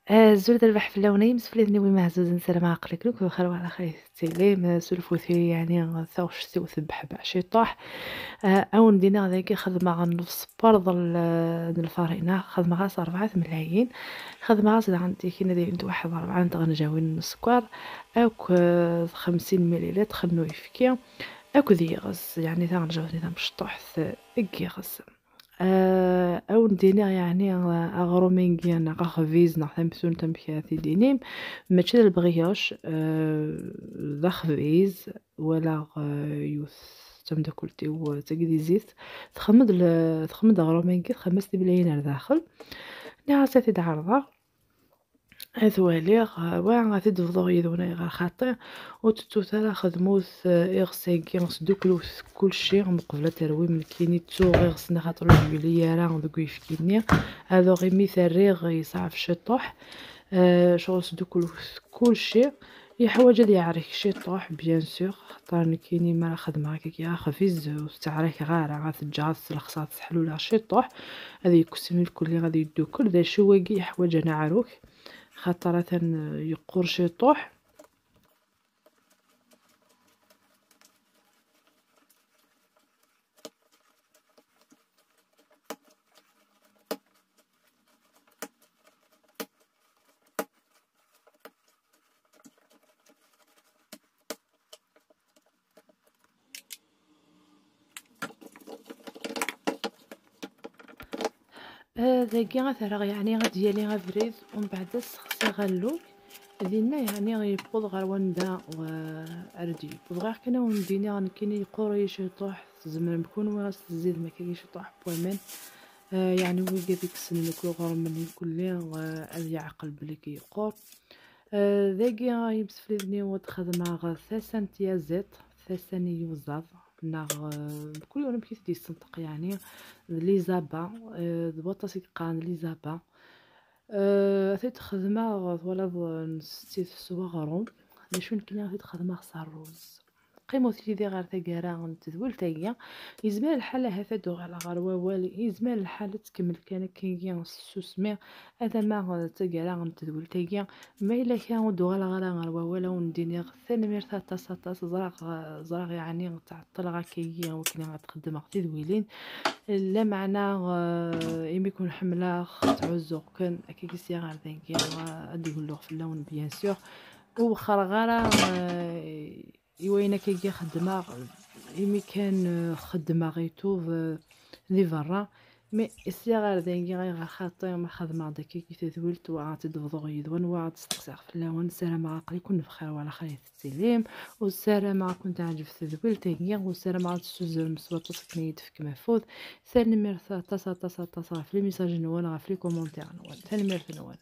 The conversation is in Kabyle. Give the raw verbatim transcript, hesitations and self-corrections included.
Azul d rrbeḥ fell-awen ay imsefliden-iw imehzuzen, ssarameɣ aql-iken akk bxir wa ɛla xir. Tili ma sulfuti, yeɛni, taɣect-iw tebbeḥbeḥ ciṭuḥ. Ah, awen-d-iniɣ dagi xedmeɣ nnefs n uberḍel, ah, n lfarina, xedmeɣ-as rebɛa tmelhayin, xedmeɣ-as daɣen tikkin ad ilint waḥed rebɛa n tɣenjawin n sskeṛ, akk, ah, xemsin mililitr n uyefki, akked yiɣes, yeɛni taɣenjawt-nni tamecṭuḥt n yiɣes. Ah, awen-d-iniɣ, yeɛni, ah, aɣrum-agi neɣ axbiz neɣ tamtunt, amek ara t-id-inim, mačči d lbriyoc, ah, d axbiz. Walaɣ, ah, yiwet d tameddakelt-iw, ah, tagi di zzit, txemmem-d l-, txemmem-d aɣrum-agi, txemmem-as timelhayin ar daxel. Nniɣ-as ad t-id-ɛerḍeɣ, ad t-waliɣ, ah, wa ad t-id-bḍuɣ yid-wen, ayɣer xaṭi ur tettut ara xedmut, ah, iɣes-agi, sduklet kulci, meqbel ad terwim. Nekkini ttuɣ iɣes-nni xaṭer ur d-yuli ara deg uyefki-nni, ad uɣ imi t-rriɣ yeṣɛeb ciṭuḥ. Ah, ccɣel sduklet kulci, yeḥwaǧ ad yeɛrek ciṭuḥ, bien sûr, xaṭer nekkini mi ara xedmeɣ akka, axbiz ur t-ttaɛrakeɣ ara, ad t-ǧǧeɣ ad t-slexseɣ, ad t-ḥluleɣ ciṭuḥ, ad yekkes imlekli, ad yeddukel. D acu wagi yeḥwaǧ anaɛruk, xaṭer atan yeqqur ciṭuḥ. Ah, dagi ad t-rreɣ, yeɛni ad d-yali abrid, umbeɛd ad ssexsiɣ allug. Dinna, yeɛni, yewweḍ ɣer wanda, wa-, ara d-yewweḍ. Bɣiɣ kan ad wen-d-iniɣ, nekkini yeqqur-iyi ciṭuḥ, tzemrem kunwi ad s-tezzidem akkagi ciṭuḥ n waman. Ah, yeɛni, wigi ad ikksen akk iɣurmen irkelli, wa-, ad yeɛqel belli yeqqur. Ah, dagi, ay imsefliden-iw, ad xedmeɣ tasa n tyaziḍt, tasa n yiyuzaḍ, neɣ, ah, mkul yiwen amek i t-id-yessenṭeq, yeɛni, d les abats, ah, d waṭas i yeqqaren les abats. Ah, ad t-id-xedmeɣ, twalaḍ, ah, nsetti-t s waɣrum. D acu nekkini ad t-id-xedmeɣ s rruz. Qqimet yid-i ɣer taggara n tedwilt-agi. Yezmer lḥal ahat ad d-uɣaleɣ ɣer wawal, yezmer lḥal ad tkemmel kan akkagi s tsusmi, alama d taggara n tedwilt-agi. Ma yella kra ur d-uɣaleɣ ara ɣer wawal, ad wen-d-iniɣ tanemmirt aṭas, aṭas. Ẓriɣ, ẓriɣ yeɛni tɛeṭṭleɣ akkagi wakken ad xeddmeɣ tidwilin. Lameɛna, eh, imi ken-ḥemmleɣ, ttɛuzzuɣ-ken, akkagi sya ɣer dagi, eh, ad d-gulleɣ fell-awen, bien sûr. Ur wexxreɣ ara, eh, i wayen akkagi xeddmeɣ, imi kan, eh, xeddmeɣ itub, eh, di berra. Mi sya ɣer dagi, ɣer xaṭi, ma xedmeɣ-d akkagi tadwilt, wa ad tt-id-bḍuɣ yid-wen, wa ad d-steqsiɣ fell-awen. Ssarameɣ aql-iken bxir, wa ɛla xir tettilim. U ssarameɣ ad ken-teɛǧeb tedwilt-agi, u ssarameɣ ad tessuzrem s waṭas akken i yi-d-tefkem afud. Tanemmirt aṭas, aṭas, aṭas ɣef les messages-nwen, ɣef les commentaires-nwen. Tanemmirt-nwen.